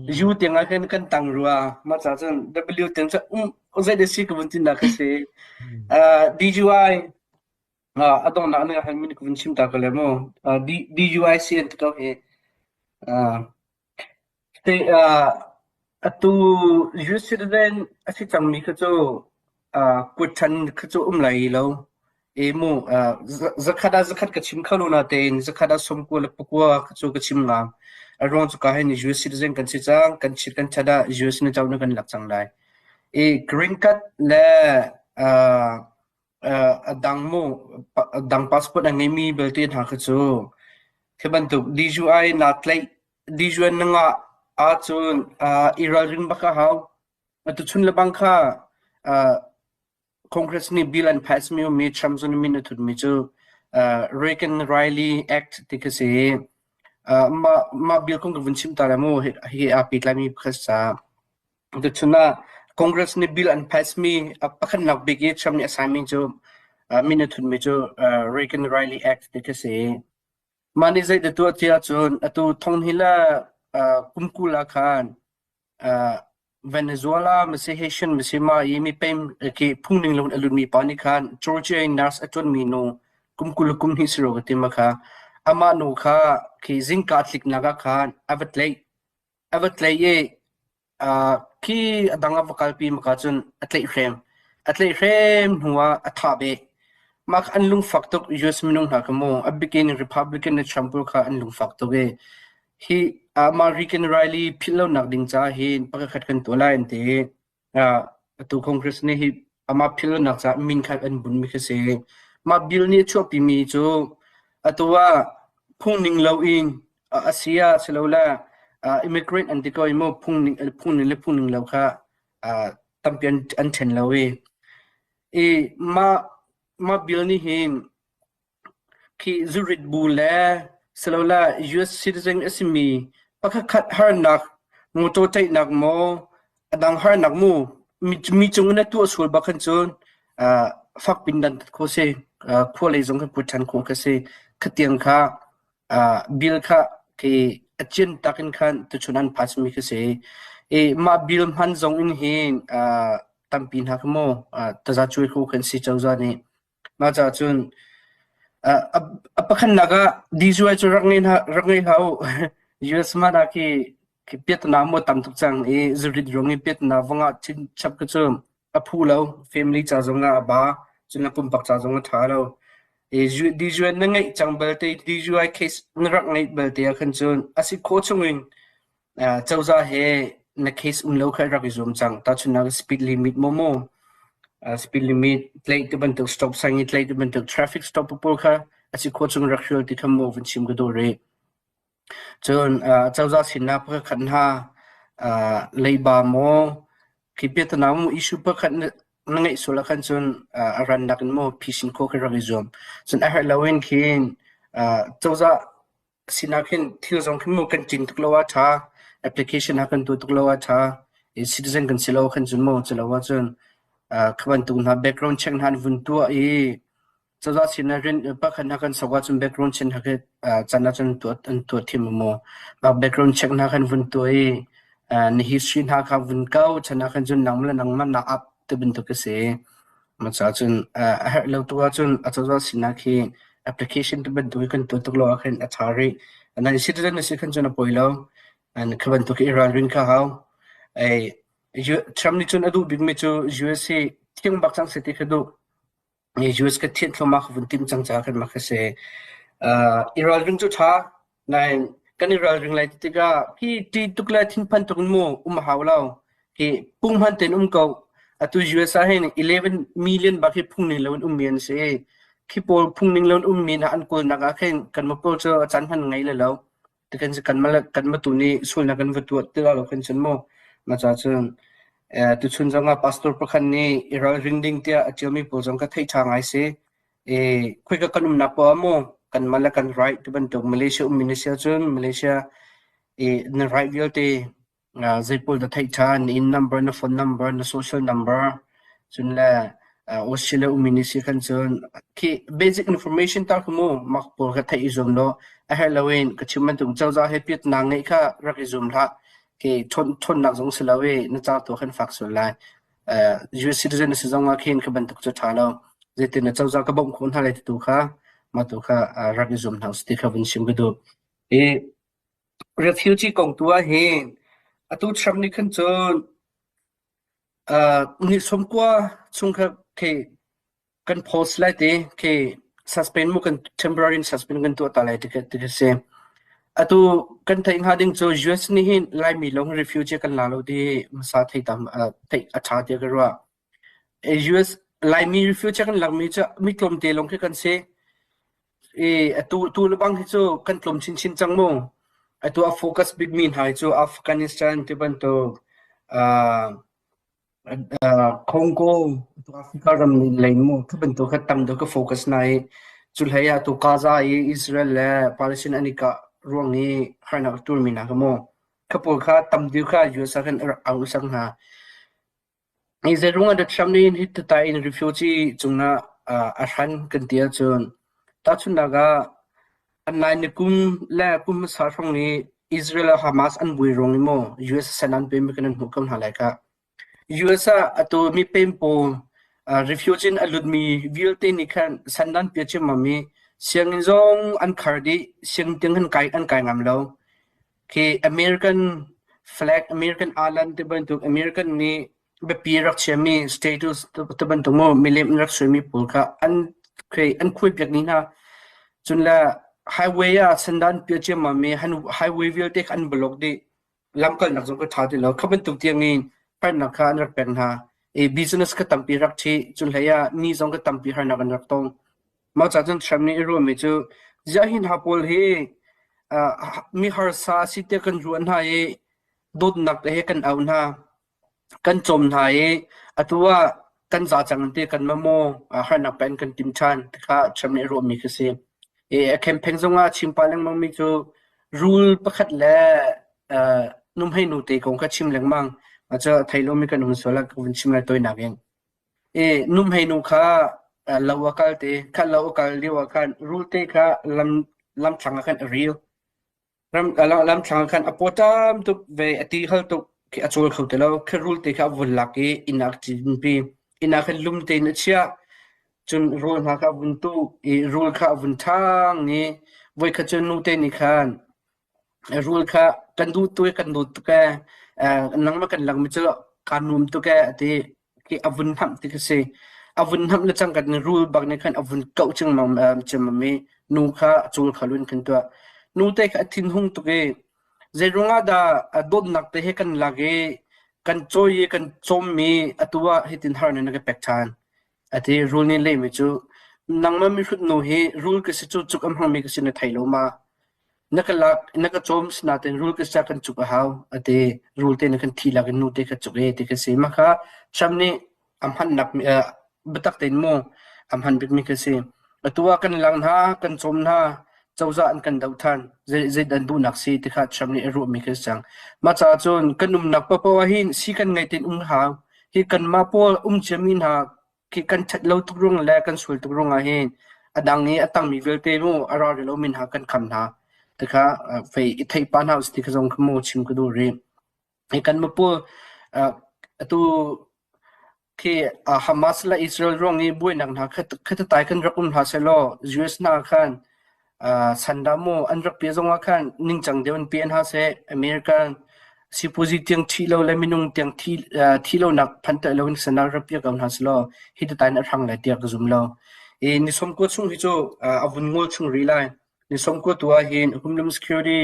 U tiang ah khin kan tang rua. Mah ca cun W tiang cu um zei da si ka vun tin dah ka si. DUI a donghnak na han min ka vun chim ta ko le mu. DUI si an ti ko hi. Atu US citizen a si cangmi kha cu kut ṭhan kha cu um lai lo. I mu zakhat ah zakhat ka chim kho lo natein zakhat ah 94 kha cu ka chim ngam. A ruang cu ka hin US citizen kan si cang, kan chit kan chat ah US na co na kan lak cang lai. I green card le a dang mu a dang passport a ngeimi belte hna kha cu khi bantuk DUI naa tlaih DUI na ngah ahcun i ralrin bak a hau. Atuchun le bang kha Congress nih bill an pass mi ummi Trump zong nih min a thutmi cu Reagan Riley Act ti khi si. Mah mah bill kong ka vun chim ta lai mu hi aa pehtlaimi pakhat sa. Tuchun ah Congress nih bill an pass mi pakhatnak bik i Trump nih a sign mi cu min a thutmi cu Reagan Riley Act ti khi si. Mah nih zei dah tuah ti ahcun atu thong hi le kum 20 ah khan Venezuela masi Haitian masi mah i mipem khi phungning lo in a lutmi pa nih khan Georgia in nurse a ṭuanmi nu kum 20 le kum hnih si rua ka ti ma kha amah nu kha khi zingka a tliknak ah khan a va tlaih a va tlaih i Khi a dang a va kalpi maka cun a tlaihhrem. A tlaihhrem hnuah a thah beh. Mah kha an lungfak tuk US minung hna kha mu. A bikin Republican le Trump pawl kha an lungfak tuk i hi mah Reagan Riley philh lonak ding caah hin pakhat kan tuah lai an ti. Atu Congress nih hi amah philh lonak caah min kha an bunmi khi si. Mah bill nih a chuahpimi cu atu ah phungning loin a si ah silole immigrant an ti ko i mu phungning phungning le phungning lo kha tampi an ṭhen lo i i mah mah bill nih hin khi zurit bu le silole US citizen a simi pakhatkhat harnak motor ṭaihnak maw a dang harnak mu mi cung in a tuah sual bak khan cun fak pin dan tat khawh si khua lei zong khan put ṭhan khawh kha si khatiang kha bill kha khi a cin tak in khan tuchun an pass mi khi si i mah bill hman zong in hin tampi hna kha mu taza cuai kho kan si cozah nih mah caah cun a pakhatnak ah DUI cu rak ngei hna rak ngei hlah u US man ah khi khi piatna maw tam tuk cang i zurit ruang i piatna vong ah chin chap ka cu a phu lo family ca zong ah a ba cun a pumpak ca zong a ṭha lo i DUI na ngeih cang belte DUI case na rak ngeih belte ah khan cun a si khawh chungin cozah he na case um lo kha rak i zuam cang tahchunhnak speed limit maw maw speed limit tlaih ti bantuk stop sign i tlaih ti bantuk traffic stop pawl kha a si khawh chung rak hrial ti kha maw vun chim ka duh rih. Cun cozah sinah pakhat hna leiba maw khi biatana maw issue pakhat na ngeih sual ahkhan cun a rannak in maw phisin khawh khi rak i zuam. Cun a herh loin khin cozah sinah khin thil zong khin maw kan cin tuk lo ah ṭha, application ha kan tuah tuk lo ah ṭha, citizen kan si lo khan cun maw cu lo ahcun kha bantuk hna background check hna an vun tuah i Cozah sin ah rian pakhat hna kan sok ahcun background check hna khi can ahcun tuah an tuah thiam maw? Mah background check hna khan vun tuah i na history hna kha vun kau chan ah khan cun nangmah le nangmah na up ti bantuk a si. Mah caah cun a herh lo tu ahcun a cozah sinah khi application ti bantuk hi kan tuah tuk lo ah khin a ṭha rih. Nan citizen na si khan cun a poi lo. Kha bantuk i ralrin kha hau. Ei Trump nih cun a duh bikmi cu US hi thiang bak cang seh ti kha duh. US ka thianh thluahmah ka vun timh cang caah khan mah kha si. I ralring cu ṭha, nain kan i ralring lai ti tikah hi ṭih tuk le thinphan tuk in mu um a hau lo. Hi punghman tein um ko. Atu US ah hin 11 million bak hi phungning loin ummi an si. Khi pawl phungning loin ummi hna an kawlnak ah khin kanmah pawl cu a caan hman ngei le lo. Tikan kanmah le kanmah tu nih sualnak kan va tuah ti lo khin cun mu. Mah caah cun tuchun zong ah pastor pakhat nih i ralring ding tiah a ṭialmi pawl zong ka theih ṭha ngai si. I khoika kan umnak poah mu kanmah le kan right ti bantuk Malaysia ummi na si ahcun Malaysia i na right vialte Zeipawl na theih ṭhan, na inn number, na phone number, na social number, cun le Australia ummi na si khan cun khi basic information tal kha mu mak pawl kha theih i zuam law a herh loin ka chim bantuk cozah he piatnak ngeih kha rak i zuam hlah. Ke ṭhawnnak zong si lo i na ca tu khan fak sual lai. US citizen na si zong ah khin kha bantuk cu ṭha lo. Zeitin na cozah ka bawmh khawh hna lai ti tu kha mah tu kha rak i zuam hna usih ti kha vun chim ka duh. I refugee kong tu ah hin atu Trump nih khan cun ni 90 chung kha khi kan post lai ti khi suspend mu kan temporary suspend kan tuah ta lai ti ti si. Atu kan theih hnga ding cu US nih hin Laimi lawng refugee kan la lo ti hmasa thei tam theih a ṭha tiah ka ruah. US Laimi refugee kan lakmi cu mi tlawmte lawng khi kan si. I atu tu le bang hi cu kan tlawm chinchin cang mu. Atu a focus bikmi hna hi cu Afghanistan ti bantuk Congo, Africa ram lei mu khi bantuk kha tam deuh ka focus na i cu hlei ah tu Gaza i Israel le Palestine an i kah ruang i harnak a turmi hna kha mu kha pawl kha tam deuh kha US ah khan a rak au cang hna. Hi zeiruang ah dah Trump nih hi tatai in refugee cungah a hran kan ti ahcun tahchunhnak ah nai ni kum le kum hmasa hrawng i Israel le Hamas an buai ruang i maw US sen an pem kan hmuh ko hna lai khah. US ah atu mipem pawl refugee in a lutmi vialte nih khan sandan pia ciammam i sianginn zong an khar dih, sianginn tiang an kai ngam lo. Khi American flag, American island ti bantuk American nih biapi rak chiami status ti bantuk mu milem in rak suaimi pawl kha an khi an khui piak ni hna. Cun le highway ah sandan pia ciammam i highway vialte kha an block dih. Lamkalnak zong kha ṭha ti lo. Kha bantuk tiang in harnak kha an rak pek hna. I business kha tampi rak ṭhi. Cun hlei ah mi zong kha tampi harnak an rak tong. Mah ca cun Trump nih a ruahmi cu ziah hi hna pawl hi mi harsa a si tiah kan ruah hna i dawtnak te he kan auh hna, kan cawm hna i atu ah kan za cang ti kan maw harnak pen kan tim ṭhan ti kha Trump nih a ruahmi khi si. I a campaign zongah a chim pah lengmangmi cu rul pakhat le nuhmei nute kong kha chim lengmang. Mah cu a thei lomi kan um sual ah ka vun chim lai tawinak in. I nuhmeinu kha lo a kal te, kha lo a kal lio ah khan rulte kha lam lamthlang ah khan a ril. Ram lamthlang ah khan a paw ṭam tuk ve, a ti hal tuk khi a cawl kho ti lo. Khi rulte kha a vun lak i inn ah a cinpi. Inn ah khan lum tein a chiah. Cun rawl hna kha a vun tuh i rul kha a vun ṭhang i voikhat cu nute nih khan Rul kha kan duh tuk i kan dawt tuk ee, nangmah kan lakmi cu kaa nuam tuk ee a ti. Khi a vun hnamh ti khi si. A vun hnamh le cangka in rul bak nih khan a vun kauh cingmang i nu kha a cul kho in khan tuah. Nute kha a thinhung tuk i zeiruang ah dah a dawtnak te he kan lak i kan cawi i kan cawmmi atu ah hitin harnak na ka pek ṭhan. A ti. Rul nih lehmi cu nangmah mihrut nu hi rul ka si cu cuk a hmangmi ka si na thei lo ma? Na ka lak, na ka cawm sinain rul ka sia kan cuk a hau a ti. Rul te na kan thi lak in nu te ka cuk e ti ka si. Mah kha Trump nih a hmannak biatak tein mu a hman bikmi ka si. Atu ah kan lang hna, kan cawm hna, cozah an kan doh than. Zei zei dan duhnak si ti kha Trump nih a ruahmi ka si cang. Mah caah cun kan umnak paohpaoh ah hin si kan ngei tein um hau. Hi kanmah pawl um ciami hna khi kan ṭhat lo tuk ruang le kan sual tuk ruangah hin a dang i a tangmi vialte mu a ral lomi hna kan kham hna. Tikha fei i theih pah hna usih ti kha zong kha mu chim ka duh rih. Hi kan mapul atu khi Hamas le Israel ruang i buainak hna kha tai kan rak um hna sehlaw US hna khan Sanda mu an rak pia zongah khan ningcang deuh in pe hna seh. American sipuazi tiang ṭhi lo le minung tiang thi thi lonak phan ter lo in sana rak pia ko hna selaw hi tain a hrang lai tiah ka zum lo. I ni 90 chung hi cu a vun ngol chung rih lai. Ni 90 tu ah hin Homeland Security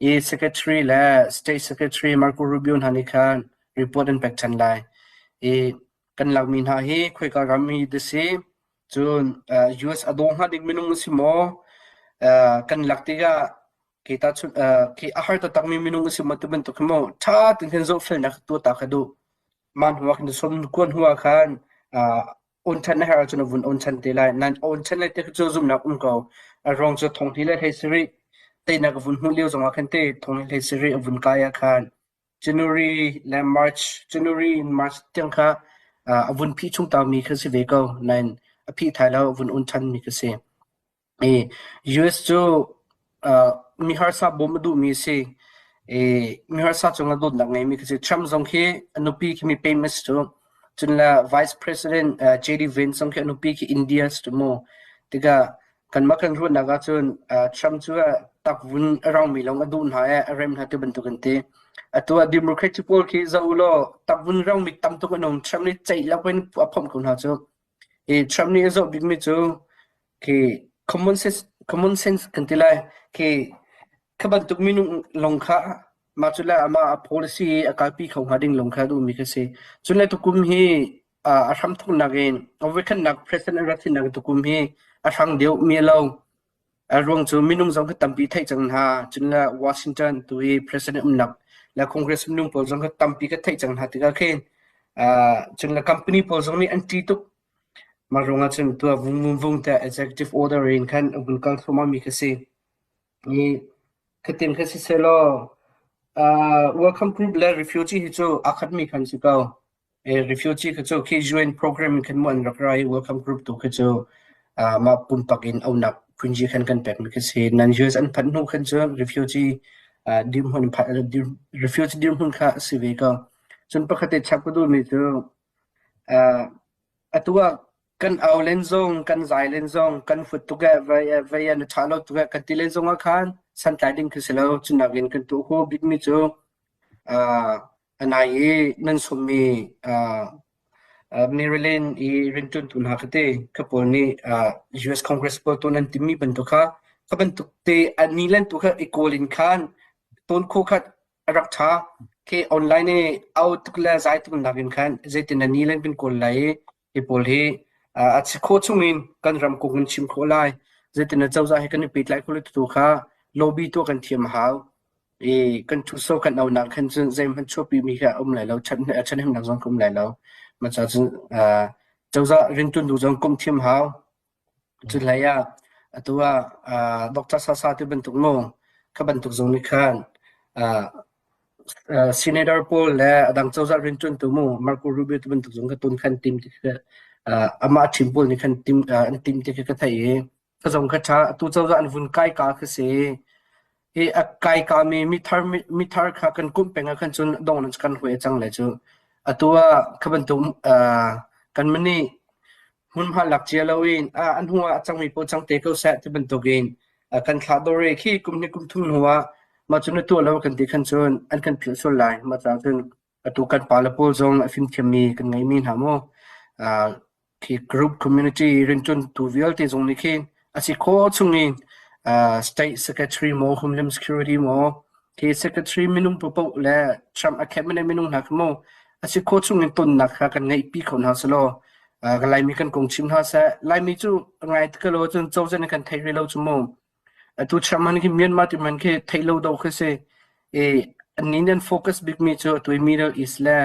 i Secretary le State Secretary Marco Rubio hna nih khan report an pek ṭhan lai. I kan lakmi hna hi khoika ram hi dah si? Cun US a daw hnga ding minung a si maw? Kan lak tikah khi tahchunh khi a har taktakmi minung a si maw ti bantuk khi maw ṭha tein khan zohfelnak tuah ta kha duh. Mah hnu ah khan sawm kuan hnu ah khan on ṭhan a herh ahcun a vun on ṭhan te lai. Nan on ṭhan lai ti khi cu zumhnak um ko. A ruang cu thong hnih le hlei sarih teinak a vun hmuh lio zongah khan te thong hnih hlei sarih a vun kai ah khan January le March, January in March tiang kha a vun phih chung taumi kha si ve ko. Nain a phih thai lo, a vun un ṭhanmi kha si. I US cu mi harsa bawm a duhmi a si. I miharsa cungah dawtnak ngeimi khi si. Trump zong khi a nupi khi mi famous cu. Cun le Vice President JD Vance zong khi a nupi khi India si cu mu. Tikah kanmah kan ruahnak ahcun Trump cu takvun a rangmi lawng a duh hna i a rem hna ti bantuk an ti. Atu ah Democratic pawl khi zoh u law takvun rangmi tam tuk an um. Trump nih ceih lo in a phomh ko hna cu. I Trump nih a zoh bikmi cu khi common sense, common sense kan ti lai. Khi kha bantuk minung lawng kha mah cu le amah a policy a kalpi kho hnga ding lawng kha a duhmi kha si. Cun le tukum hi a hramthawknak in a voikhatnak president a rat hinak tukum hi a hrang deuh mi a lo. A ruang cu minung zong kha tampi theih cang hna. Cun le Washington tu i president umnak le Congress minung pawl zong kha tampi ka theih cang hna tikah khin cun le company pawl zong nih an ṭih tuk. Mah ruangah cun tuah vung vung vung tiah executive order in khan a vun kal thluahmah mi kha si. I khatin kha sisehlaw welcome group le refugee hi cu aa khatmi khan si ko. Refugee kha cu khi UN program in khan mu an rak ra i welcome group tu khi cu mah pumpak in aunak phunji khan kan pekmi khi si. Nan US an phanh hnu khan cu refugee dirhmun refugee dirhmun kha a si ve ko. Cun pakhat te chap ka duhmi cu atu ah kan au len zong kan zai len zong kan fut tuk eh vei eh vei eh na ṭha lo tuk eh kan ti len zong ah khan santlai ding khi si lo. Cu nakin kan tuah khawh bikmi cu a nai i nan sawmmi Maryland i rianṭuantu hna kha te kha pawl nih US Congress pawl tuah nan timmi bantuk kha kha bantuk te a ni len tu kha i kawl in khan tawn khawh kha a rak ṭha. Khi online i au tuk le zai tuk nakin khan zeitin a ni len kan kawl lai i hi pawl hi a si khawh chungin kan ram kong in chim khawh lai. Zeitin a cozah he kan i pehtlai khawh lai tu kha lobby tuah kan thiam a hau. I kan ṭhutso kan aunak khan cun zeihmanh chuahpi mi kha a um lai lo, ṭhathnemnak zong a um lai lo. Mah caah cun cozah rianṭuantu zong komh thiam hau. Cu hlei ah atu ah Doctor Sasa ti bantuk mu kha bantuk zong nih khan Senator pawl le a dang cozah rianṭuantu mu Marco Rubio ti bantuk zong kha tun khan tim ti khi amah a ṭhim pawl nih khan tim an tim ti khi ka theih i ka zong kha ṭha atu cozah an vun kai ka khi si hi a kai ka mi mithar mithar kha kan kumh peng ah khan cun dong nan kan huai cang le cu atu ah kha bantuk kan mani hmunhma lak cia loin an hnu ah a cangmi pawl cang te ko seh ti bantukin kan thlah dawr i khi kum hnih kum thum hnu ah mah cu na tuah lo kan ti khan cun an kan philh sual lai. Mah caah cun atu kan pale pawl zong a fimthiammi kan ngeimi hna mu khi group community rianṭuantu vialte zong nih khin a si khawh chungin state secretary maw homeland security maw khi secretary minung paohpaoh le Trump a cabinet minung hna kha mu a si khawh chungin tonnak kha kan ngeihpi kho hna selaw Laimi kan kong chim hna seh. Laimi cu ngai te lo cun cozah nih kan theih rih lo cu mu. Atu Trump han khi Myanmar ti man khi theih lo do khi si. I an nih an focus bikmi cu atu Middle East le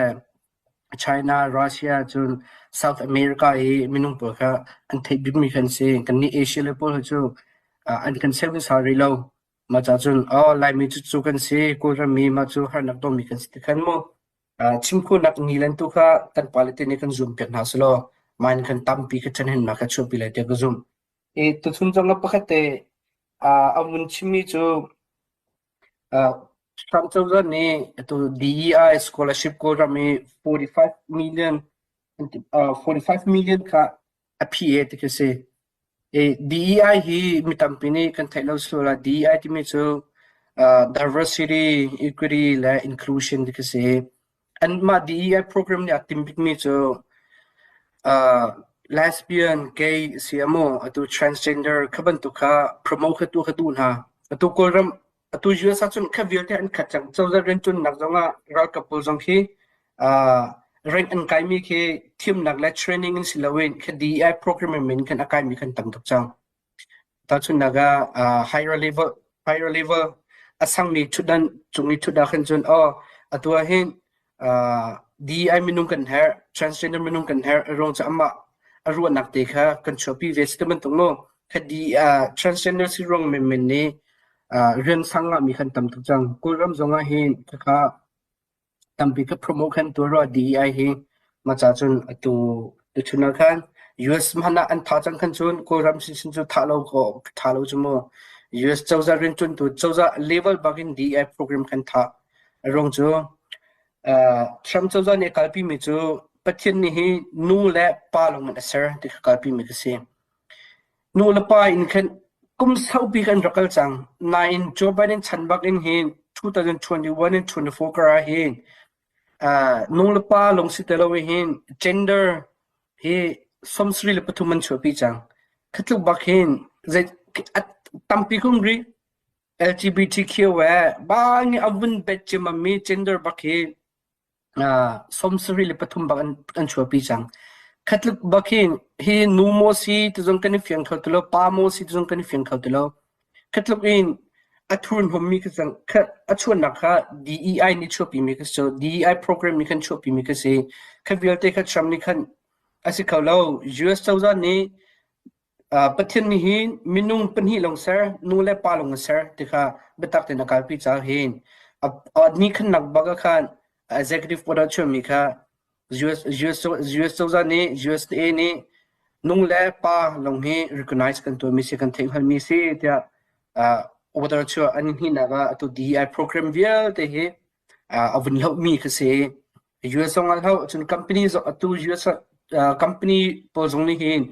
China, Russia cun South America i minung pawl kha an theih bikmi kan si. Kan nih Asia le pawl cu an kan sem sa rih lo. Mah ca cun oh Laimi cu cu kan si, Kawlram mi mah cu harnak tongmi kan si ti khan mu. Chim khawhnak ngilan tu kha kan pale te nih kan zumpiak hna selaw mah in khan tampi kha ṭhahnemnak kha chuahpi lai tiah ka zumh. I tuchun zong ah pakhat te a vun chimmi cu Trump cozah nih atu DEI scholarship Kawlram i 45 million 45 million kha a phi e ti khi si. DEI hi mi tampi nih kan theih lo sual ah DEI timi cu diversity, equity le inclusion ti khi si. Anmah DEI program nih a tim bikmi cu lesbian, gay si a maw, atu transgender kha bantuk kha promote kha tuah kha duh hna. Atu Kawlram Atu US ahcun kha vialte an khat cang. Cozah rianṭuannak zongah ralkap pawl zong khi rank an kaimi khi thiamnak le training in si loin khi DEI program in khan a kaimi kan tam tuk cang. Tahchunhnak ah higher level higher level a sangmi ṭhutdan cung i ṭhut ah khan cun oh atu ah hin DEI minung kan herh, transgender minung kan herh, ruang cu amah a ruahnak te kha kan chuahpi ve si ti bantuk mu. Kha transgender si ruang menmen nih rian sang ngahmi kan tam tuk cang. Kawlram zong ah hin khakha tampi ka promote kan tuah rua DEI hi mah ca cun atu tuchun ah khan US hmanh ah an tha cang khan cun Kawlram sinsin cu tha lo ko tha lo cu mu. US cozah rianṭuantu cozah level bak in DEI program kan thah. A ruang cu Trump cozah nih a kalpimi cu Pathian nih hi nu le pa lawng in a ser ti kha kalpimi ka si. Nu le pa in khan kum saupi kan rak kal cang. Nain Joe Biden chan bak in hin 2021 in 24 kar ah hin nu le pa lawng si ti lo hin gender hi 73 an chuahpi cang. Kha tluk bak hin zei tampi kum rih LGBTQ le bang a vun bet ciammam gender bak hi 73 bak an chuahpi cang. Kha tluk bak hin hi nu maw si ti zong kan i fiang kho ti lo, pa maw si ti zong kan i fiang kho ti lo. Kha tluk in a thurhnawmmi kha cang kha a chuannak kha DEI nih chuahpimi kha si DEI program nih khan chuahpimi kha si. Kha vialte kha Trump nih khan a si kho lo. US cozah nih Pathian nih hin minung pahnih lawng ser, nu le pa lawng a ser ti kha biatak tein a kalpi caah hin a ni khannak bak ah khan executive order chuahmi kha US, US, US cozah nih USDA nih nung le pa lawng hi recognize kan tuahmi si kan theihhngalhmi si tiah order chuah an hnihnak ah atu DEI program vialte hi a vun hlohmi kha si. US zong an hloh cun company zong atu US company pawl zong nih hin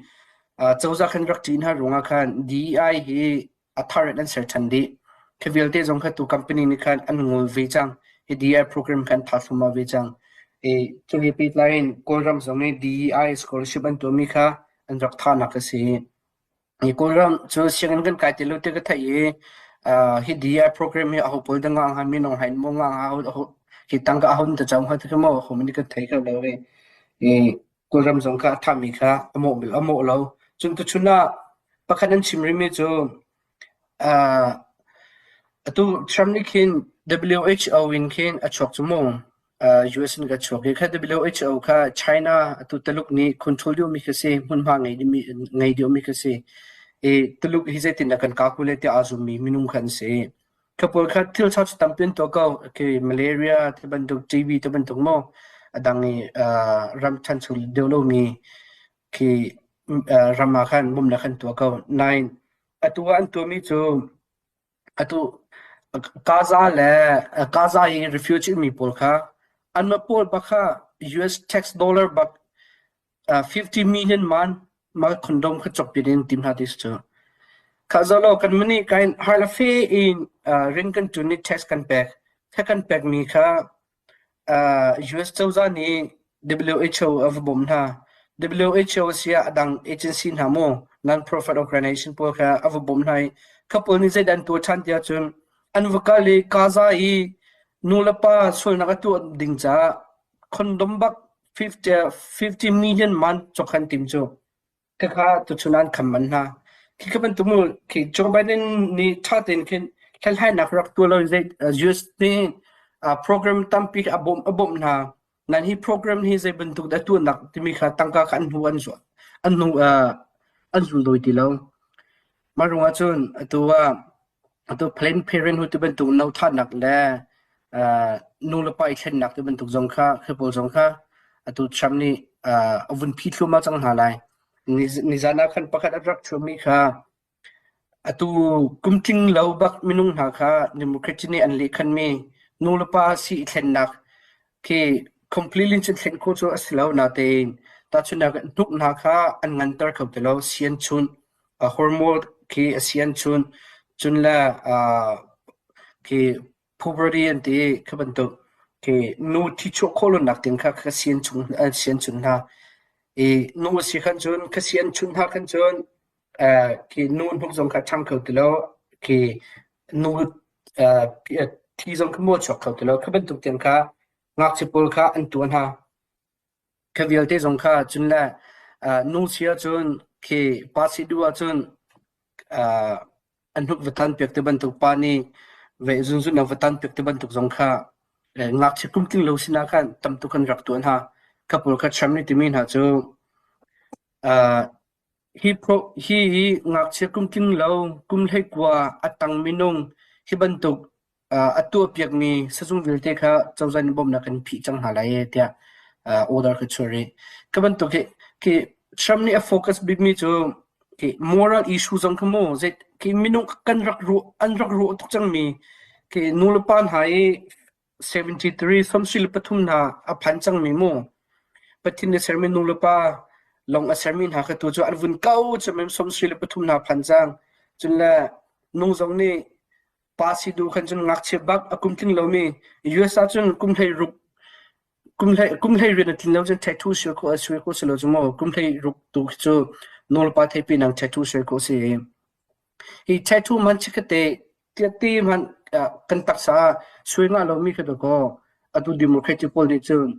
cozah khan rak ṭih hna ruangah khan DEI hi a thar in an ser ṭhan dih. Khi vialte zong kha tu company nih khan an ngol ve cang. Hi DEI program khan tha thluahmah ve cang. I cu he pehtlai in Kawlram zong nih DEI scholarship an tuahmi kha an rak thahnak a si. Hi Kawlram cu sianginn kan kai ti lo ti ka theih i hi DI program hi aho pawl dah ngah hnga minung hain maw ngah hnga aho hi tangka aho ta cang hnga ti kha maw aho nih kan thei kho lo i i Kawlram zong kha a thahmi kha a mawh a mawh lo. Cun tuchun ah pakhat an chim rihmi cu atu Trump nih khin WHO in khin a chuak cu mu. US in ka chuak i kha WHO kha China atu Taluk nih control deuhmi kha si hmunhma ngei dihmi ngei deuhmi kha si. I Tuluk hi zeitindah kan calculate tiah aa zummi minung kha an si. Kha pawl kha thil ṭha cu tampi an tuah ko. Okay, malaria ti bantuk, TB ti bantuk maw a dang i ram ṭhancho deuh lomi khi ram ah khan bawmhnak an tuah ko. Nain atu ah an tuahmi cu Atu Gaza le Gaza i refugee mi pawl kha anmah pawl bak kha US tax dollar bak 50 million man mah condom kha cawk piak in tim hna ti si cu. Kha zolo kan mani kain har le fe in rin kan ṭun i tax kan pek. Kha kan pek mi kha US cozah nih WHO a va bawmh hna. WHO a si ah a dang agency hna maw non-profit organization pawl kha a va bawmh hna i kha pawl nih zeidah an tuah ṭhan ti ahcun an va kal i Gaza i nulepa sualnak a tuah ding caah condom bak 50 million man cawk an tim cu. Khakha tuchun an kham manh hna. Khi bantuk mu khi Joe Biden nih ṭha tein khin hlathlainak rak tuah lo in US nih program tampi a bawmh a bawmh hna. Nan hi program hi zei bantuk dah tuahnak timi kha tangka kha an hnu an zuah an hnu an zul doi ti lo. Mah ruangah cun atu ah Atu Planned Parenthood ti bantuk nothatnak le nu le pa i thlennak ti bantuk zong kha khi pawl zong kha atu Trump nih a vun phi thluahmah cang hna lai. Nizan ah khan pakhat a rak chuahmi kha atu kum tling lo bak minung hna kha Democrat nih an lehkhanmi nu le pa si i thlennak khi completely cun thlen khawh cu a si lo natein tahchunhnak ah hnuk hna kha an nganter kho ti lo, sian chunh hormone khi a sian chun cun le khi puberty an ti khi bantuk khi nu thi chuah khawh lonak ding kha ka sian chung an sian chun hna i nu a si khan cun ka sian chun hna khan cun khi nu hnuk zong kha ṭhang kho ti lo khi nu thi zong kha maw chuak kho ti lo kha bantuk tiang kha ngakchia pawl kha an tuah hna. Kha vialte zong kha cun le nu si ahcun khi pa si duh ahcun an hnuk va tan piak ti bantuk pa nih ve zunzun va tan piak ti bantuk zong kha ngakchia kum tling lo sinah khan tam tuk an rak tuah hna. Kha pawl kha Trump nih timi hna cu hi hi ngakchia kum tling lo kum 19 a tang minung hi bantuk a tuahpiakmi sazung vialte kha cozah nih bawmhnak kan phih cang hna lai tiah order ka chuah rih. Ka bantuk hi khi Trump nih a focus bikmi cu. Khi moral issue zong kha mu zei khi minung kan rak ruah an rak ruah tuk cangmi khi nulepa hna i 73 73 hna a phan cangmi mu Pathian nih sermi nulepa lawng a sermi hna kha tu cu an vun ko cemem 73 hna phan cang. Cun le nu zong nih pa si duh khan cun ngakchia bak a kum tling lomi US ah cun kum 16 kum hlei rian a tlin lo cun tattoo suai khawh suai khawh si lo cu mu. Kum 16 tu khi cu nulepa theihpi nang tattoo suai khawh si. Hi tattoo hmanh chikkhatte tiati hmanh kan taksa ah suai ngah lomi khi dakaw atu democratic pawl nih cun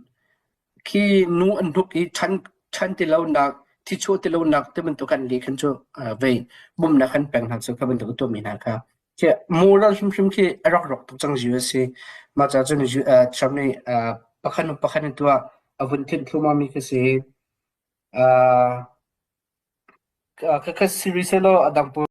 khi nu an hnuk i ṭhan ṭhan ti lonak thichuah ti lonak ti bantuk an leh khan cu vei bawmhnak an pek hna cu kha bantuk a tuahmi hna kha khi moral hrimhrim khi a rak rawk tuk cang u si. Mah caah cun Trump nih pakhat hnu pakhat in tuah a vun thinh thluahmah mi khi si. Khakha si rih sehlaw a dang pawl.